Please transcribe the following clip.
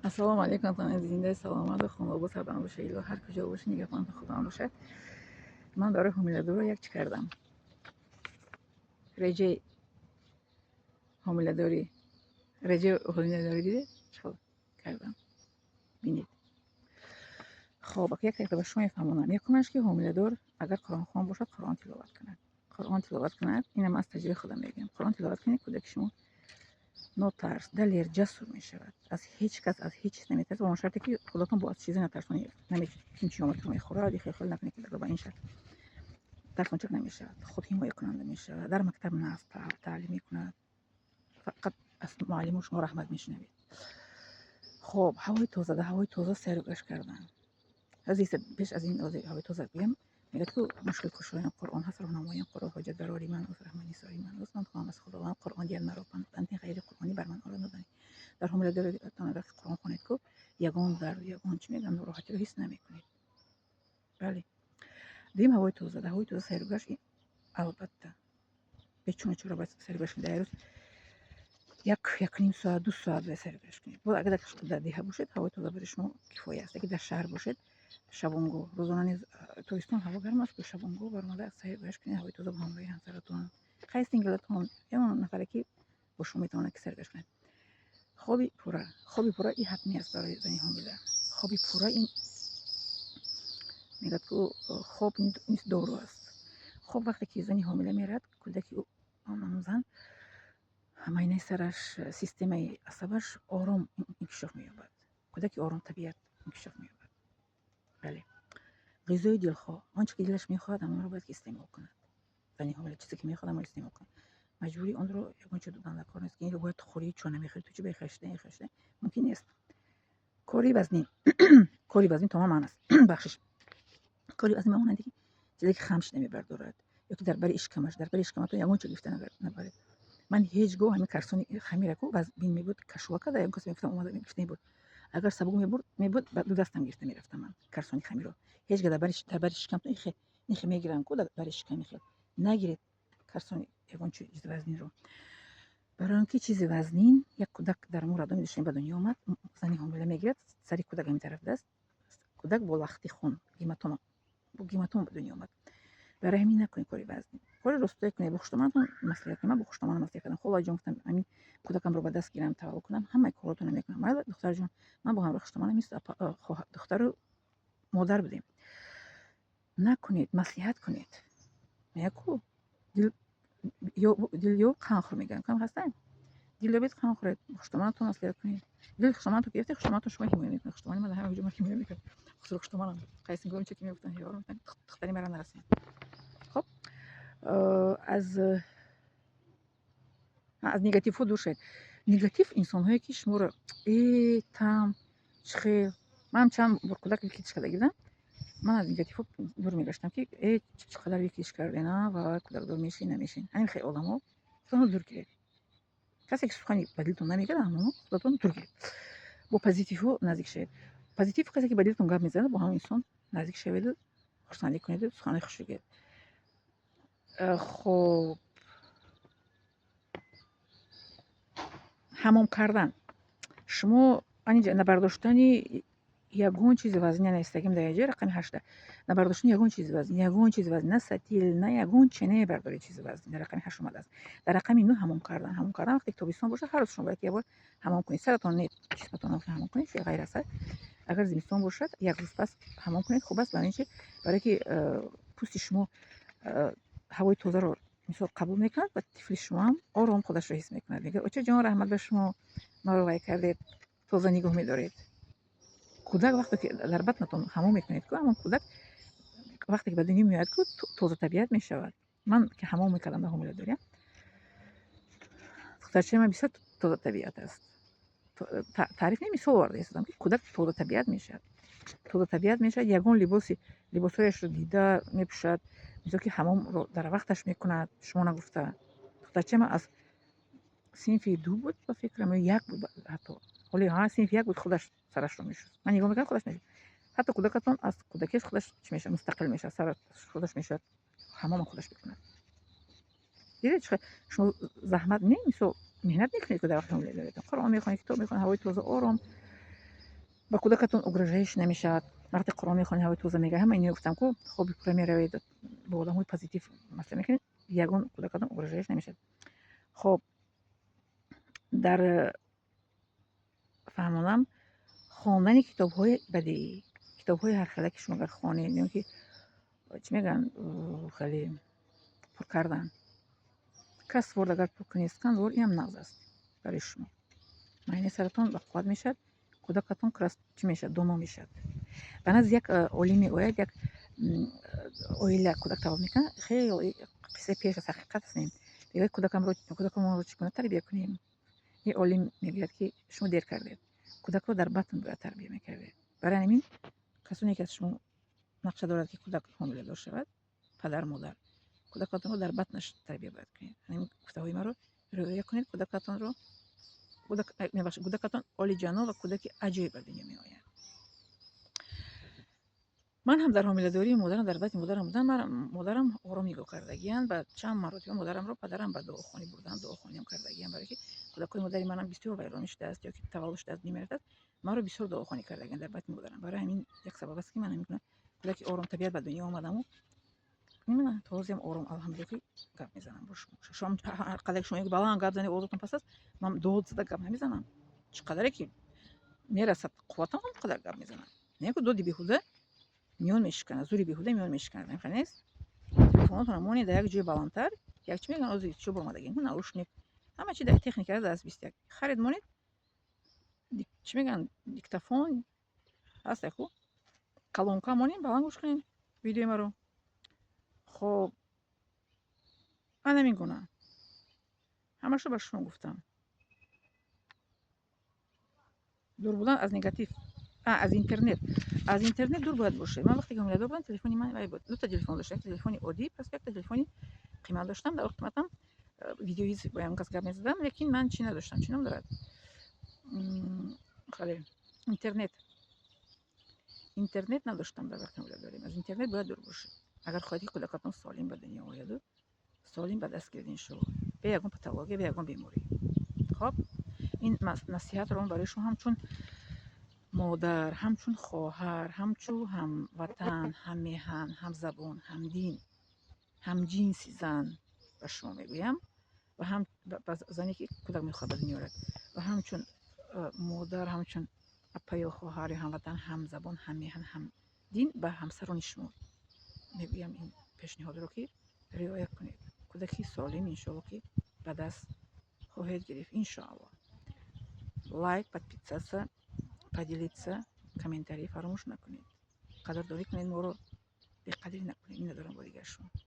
Ассалому алайкум, зинда, саломату хонобод, сарбаланд бошед. Илоҳ, ҳар куҷо бошед, нигаҳбони Худованд бошад. Ман барои ҳомиладоро як чӣ кардам. Реҷаи ҳомиладорӣ, реҷаи ҳомиладорӣ дидед, чӣ хел кардам? Бинед. Хоб, як дақиқа ба шумо мефаҳмонам. Якумаш, ки ҳомиладор агар қуръонхон бошад, Қуръон тиловат кунад. Қуръон тиловат кунад, инам аз таҷрибаи худам мегӯям. Қуръон тиловат кунед, кӯдаки шумо нотарс, далер, ҷасур мешавад. Аз ҳеҷ кас, аз ҳеҷ чиз наметарсад, ба он шарте ки худатон бо аз чизе натарсонед. Ким чи омад, мехӯрад, хел накунед, ки ба ин шарт тарсончак намешавад, худ ҳимоякунанда мешавад, дар мактаб нағз таълим мекунад. Фақат аз муаллиму шумо раҳмат мешунавед. Хоб, ҳавои тоза, дар ҳавои тоза сайру гашт кардан. Ҳозир пеш аз ин ҳавои тоза гӯям, мегӯяд, ку мушкилкушоям Қуръон ҳаст, роҳнамоям Қуръон, ҳоҷат барори ман ӯст, раҳмат нисори ман ӯст. Ман хоҳам аз Худованд Қуръон диҳад маро панд, ғайри қуръонӣ бар ман оро надонӣ. Дар ҳомиладориатон агар Қуръон хонед, ку ягон дард, ягон чӣ мегӯям, нороҳатиро ҳис намекунед. Бале, дуюм, ҳавои тоза, дар ҳавои тоза сайру гашт. Албатта, бечуну чаро бояд сайру гашт кунед. Дар рӯз як, якним соат, 2 соат бояд сайру гашт кунед. Боз агар дар деҳа бошед, ҳавои тоза барои шумо кифоя аст. Агар дар шаҳр бошед, шабонгоҳ, рӯзона низ, тобистон ҳаво гарм аст, шабонгоҳ баромада сайру гашт кунед, ҳавои тоза бо ҳамроҳи ҳамсаратон, хай, синглатон, ягон нафаре ки бо шумо метавонад ки сайру гашт кунад. Хоби пурра, хоби пурра ин ҳатмӣ аст барои зани ҳомила. Хоби пурра ин, мегӯяд, ку хоб низ дору аст. Хоб вақте ки зани ҳомила меравад, кӯдаки он зан, майнаи сараш, системаи асабаш ором инкишоф меёбад, кӯдаки оромтабиат инкишоф меёбад. Бале, ғизои дилхоҳ, он чӣ ки дилаш мехоҳад, ҳамонро бояд ки истеъмол кунад. Зани ҳомила чизе ки мехоҳад, ҳамонро истеъмол кунад. Маҷбурӣ онро ягон чиз додан дар кор нест, ки инро бояд хӯрӣ, чун намехӯрӣ, ту чӣ бехашта, хашта мумкин нест. Кори вазнин, кори вазнин тамоман аст, бахшиш, кори вазнин мемонанде ки чизе ки хам шуда мебардорад ё ки дар бари ишкамаш, дар бари ишкаматон ягон чиз гирифта набаред. Ман ҳеҷ гоҳ ҳамин карсони хамираку вазбин мебуд, кашула карда, ягон кас мегуфтам, омада гирифта мебурд. Агар сабук мебуд, ба ду дастам гирифта мерафтам ман карсони хамиро. Ҳеҷ гаҳ дар бари шикамтон ихе мегирам ку, дар бари шикам ихе нагиред карсони ягон чизи вазнинро, барои он ки чизи вазнин, як кӯдак дар мо роддоми Душанбе ба дунё омад, зани ҳомила мегирад, сари кӯдак ҳамин тараф даст, кӯдак бо лахти хун, гематома, бо гематома ба дунё омад. Барои ҳамин накунед кори вазнин, кори ростое кунед. Бо хуштоманатон маслиҳат кунед. Ман бо хуштоманам маслиҳат кардам. Холаҷон, гуфтам, ҳамин кӯдакамро ба даст гирам, таваллуд кунам, ҳамаи коротонро мекунам. Майла, духтарҷон. Ман бо ҳамроҳи хуштоманам мисли духтару модар будем. Накунед, маслиҳат кунед. Меяку дилёб қанд хӯр мегӯям, кам ҳастаем, дилёбед, қанд хӯред, хуштоманатон маслиҳат кунед. Дил хуштоманатон гирифте, хуштоманатон шумо ҳимоя мекунад. Хуштомани ман дар ҳама ҷо ҳимоя мекард. Хусур хуштоманам қайсингорим чӣ ки мегуфтанд, духтари мара нарасем. Хоб, аз негативҳо дур шавед. Негатив инсонҳое ки шуморо э там чихел. Ман чанд бор кӯдак выкидыш карда гирдам, ман аз негативҳо дур мегаштам, ки э, чӣ қадар выкидыш кардена ва кӯдакдор мешин, намешин. Ҳамин хел одамо худатонро дур гиред. Касе ки сухани ба дилтон намегӯяд, ҳамоно худатон дур гиред. Бо позитивҳо наздик шавед. Позитив, касе ки ба дилтон гап мезанад, бо ҳамон инсон наздик шаведу хурсандӣ кунеду суханои хуш бигӯед. Хоб, ҳамом кардан. Шумо анинҷа набардоштани ягон чизи вазнин наистагим, дар инҷа рақами ҳашта, набардоштани ягон чизи вазнин, ягон чизи вазнин, на сатил, на ягон чене бардоред чизи вазнин, дар рақами ҳашт омадааст. Дар рақами нӯ, ҳамом кардан. Ҳамом кардан, вақте ки тобистон бошад, ҳар рӯз шумо бояд як бор ҳамом кунед. Саратон не, ҷисматон ҳамом кунед, ғайр аз сар. Агар зимистон бошад, як рӯз пас ҳамом кунед, хуб аст. Барои чи? Барое ки пӯсти шумо ҳавои тозаро мисол қабул мекунад ва тифли шумоам ором худашро ҳис мекунад. Мегӯяд: «Очаҷон, раҳмат ба шумо, маро вай кардед, тоза нигоҳ медоред». Кӯдак вақте ки дар батнатон ҳамом мекунед ку, ҳамон кӯдак вақте ки ба дунё меояд ку, тозатабиат мешавад. Ман ки ҳамом мекардам дар ҳомиладория, духтарчаи ман бисёр тозатабиат аст. Таъриф не, мисол оварда истодам, ки кӯдак тозатабиат мешавад, тозатабиат мешавад, ягон либоси либосҳояшро дида мепӯшад, мисол ки ҳамомро дар вақташ мекунад, шумо нагуфта. Духтарчаи ман аз синфи ду буд, ба фикрам, ё як буд ҳатто, ҳоли ҳа, синфи як буд, худаш сарашро мешуст. Ман нигоҳ мекардам, худаш мешуст. Ҳатто кӯдакатон аз кӯдакиаш худаш чӣ мешавад? Мустақил мешавад, сар худаш мешавад, ҳамома худаш мекунад. Дидед, чӣ шумо заҳмат не, мисол меҳнат мекунед ку дар вақти ҳомиладориятон. Қуръон мехонед, китоб мехонед, ҳавои тоза, ором. Ба кӯдакатон угрожающий намешавад. Вақте Қуръон мехонед, ҳавои тоза мегирад, ҳама ино гуфтам ку, хоби пурра меравед, бо одамҳои позитив масъала мекунед, ягон кӯдакатон угрожающий намешавад. Хоб, дар фаҳмонам, хондани китобҳои бадеӣ, китобҳои ҳархела, ки шумо агар хонед, ё ки чӣ мегӯянд, хеле пур кардан, кроссворд агар пур кунед, сканворд, инам нағз аст барои шумо. Майнаи саратон бақувват мешавад, кӯдакатон чӣ мешавад, доно мешавад. Ба назди як олим меояд, як оила кӯдак таваллуд мекунад. Хеле қиссаи пеш аст, ҳақиқат аст. Мегӯяд: «Кӯдакамонро чӣ гуна тарбия кунем?» Ин олим мегӯяд, ки шумо дер кардед, кӯдакро дар батн бояд тарбия мекардед. Барои ҳамин, касоне ки аз шумо нақша дорад, ки кӯдак ҳомиладор шавад, падар, модар, кӯдакатонро дар батнаш тарбия бояд кунед. Ҳамин гуфтаҳои маро риоя кунед, кӯдакатонро, мебахшед, кӯдакатон олиҷаноб ва кӯдаки аҷоиб ба дунё меояд. Ман ҳам дар ҳомиладории модарам, дар батни модарам будам, модарам ором нигоҳ кардагиянд. Ба чанд маротиба модарамро падарам ба дуохонӣ бурданд, дуохониам кардагиянд, барое ки кӯдакҳои модари манам бисёр вайронӣ шудааст ё ки таваллуд шудааст, мемирадааст. Маро бисёр дуохонӣ кардагиянд дар батни модарам. Барои ҳамин як сабаб аст, ки ман ҳамин кӯдаки оромтабиат ба дунё омадаму то ҳозирам ором, алҳамдулилла, ки гап мезанам бо шумо. Шумо ҳар қадар шумо баланд гап занед, овозатон паст аст, ман дод зада гап намезанам. Чӣ қадаре ки мерасад қувватам, он қадар гап мезанам. Не ку доди беҳуда миён мешиканад, зури беҳуда миён мешиканад. Ҳамин нест? Телефонотонро монед дар як ҷои баландтар. Як чӣ мегӯянд, ҳозир чӣ баромадагӣ, наушник, ҳама чи дар техника аст, 21 харид, монед, чӣ мегӯянд, диктофон ҳаст, ку колонка монед, баланд гӯш кунед видеои маро. Хоб, ана ҳамин гуна ҳамашро ба шумо гуфтам. Дур будан аз негатив, аз интернет. Аз интернет дур бояд бошед. Ман вақте ки ҳомиладор будам, телефони ман вай буд, дута телефон доштам: якта телефони оддӣ, пас якта телефони қимат доштам. Дар қиматам видеои бо ягон кас гап мезадам, лекин ман чӣ надоштам, чӣ ном дорад, хеле интернет надоштам дар вақти ҳомиладорим. Аз интернет бояд дур бошед, агар хоҳед, ки кӯдакатон солим ба дунё ояду солим ба даст гиред, иншоалло, бе ягон патология, бе ягон беморӣ. Хоб, ин насиҳатро ман барои шумо ҳамчун модар, ҳамчун хоҳар, ҳамчун ҳамватан, ҳаммеҳан, ҳамзабон, ҳамдин, ҳамҷинси зан ба шумо мегӯям ва ҳам ба зане, ки кӯдак мехоҳад ба дунё орад, ва ҳамчун модар, ҳамчун апа ё хоҳар ё ҳамватан, ҳамзабон, ҳаммеҳан, ҳамдин ба ҳамсарони шумо мегӯям ин пешниҳодро, ки риоя кунед. Кӯдаки солим, иншоалло, ки ба даст хоҳед гирифт, иншоалло. Лайк, подписаться, поделиться, комментарий фаромӯш накунед. Қадрдонӣ кунед моро, беқадрӣ накунед. Миннатдорам бо дигар шумо.